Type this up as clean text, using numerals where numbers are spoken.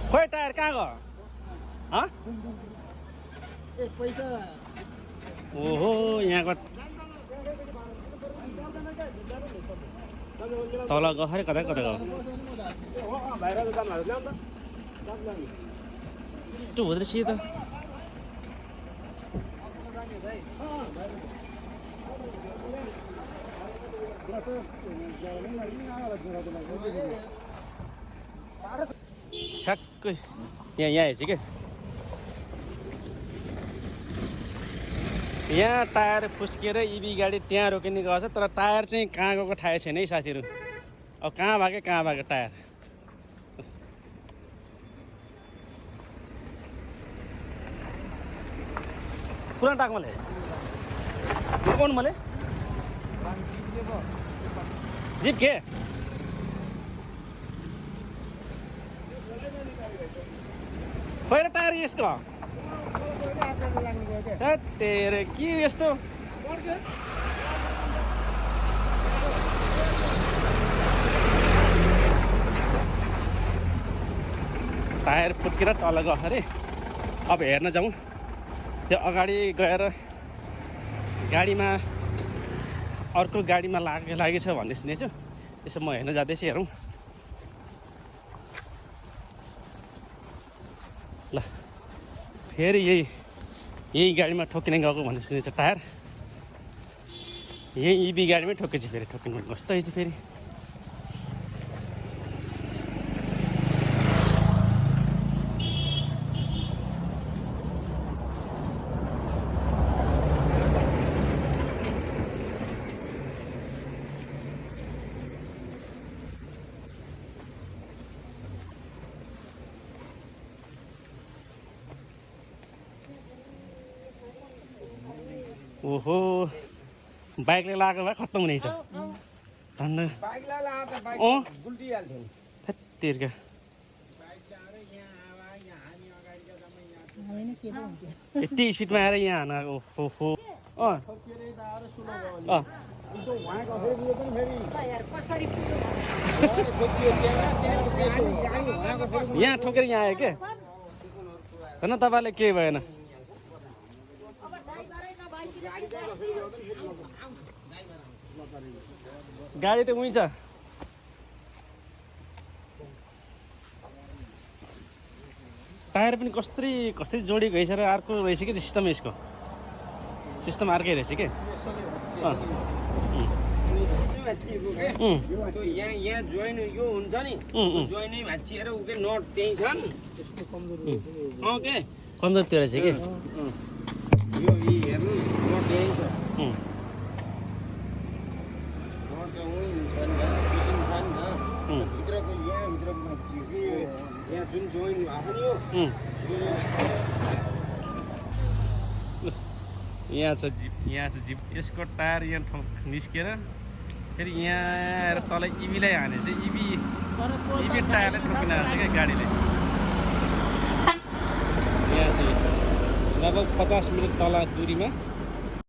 खोइ टायर कहाँ गयो पैसा ओहो यहाँको तल गयो अरे कता कता गयो यस्तो हुँदो रहेछ त ठ्याक्कै यहाँ हेर्छु क्या यहाँ टायर फुस्किएर इभी गाडी त्यहाँ रोकिने गएको छ तर टायर चाहिँ कहाँ गएको थाहा छैन है साथीहरू अब कहाँ भएको टायर पुरानो टाक मैले कौन मैले जिप के पहिला टायर यसको तेरे के यस्तो टायर फुट्केर तल गयो अरे अब हेर्न जाउँ त्यो अगाडि गएर गाडीमा अर्को गाडीमा लागेछ भन्ने सुनेछु त्यसो म हेर्न जाँदैछु हेरौँ ल फेरि यही गाडीमा ठोकिने गएको भन्ने सुनेछ टायर यही इभी गाडीमै ठोकेछ फेरि ठोकिनु कस्तो रहेछ फेरि ओहो बाइकले लगाएको भए खत्तम हुनेछ धन्न तेर्का यति स्पिडमा आएर यहाँ हान ओहो यहाँ ठोकेर यहाँ आयो के होइन तपाईँले केही भएन गाडी त उही छ टायर पनि कसरी जोडिएको रहेछ र अर्को रहेछ कि सिस्टम यसको सिस्टम अर्कै रहेछ के यहाँ जोइन यो हुन्छ नि जोइनै भाँचिएर उके नट त्यही छन् के कमजोर त्यो रहेछ कि यो हेर्नु नट त्यही छ भित्रको यहाँभित्रको भाँचियो कि यहाँ जुन जोइन भएको नि यो यहाँ छ जिप यसको टायर यहाँ निस्केर फेरि यहाँ आएर तल इभीलाई हाने चाहिँ इभी टायरलाई ठोकिन हाल्छ क्या गाडीले यहाँ चाहिँ लगभग 50 मिनट तल दूरीमा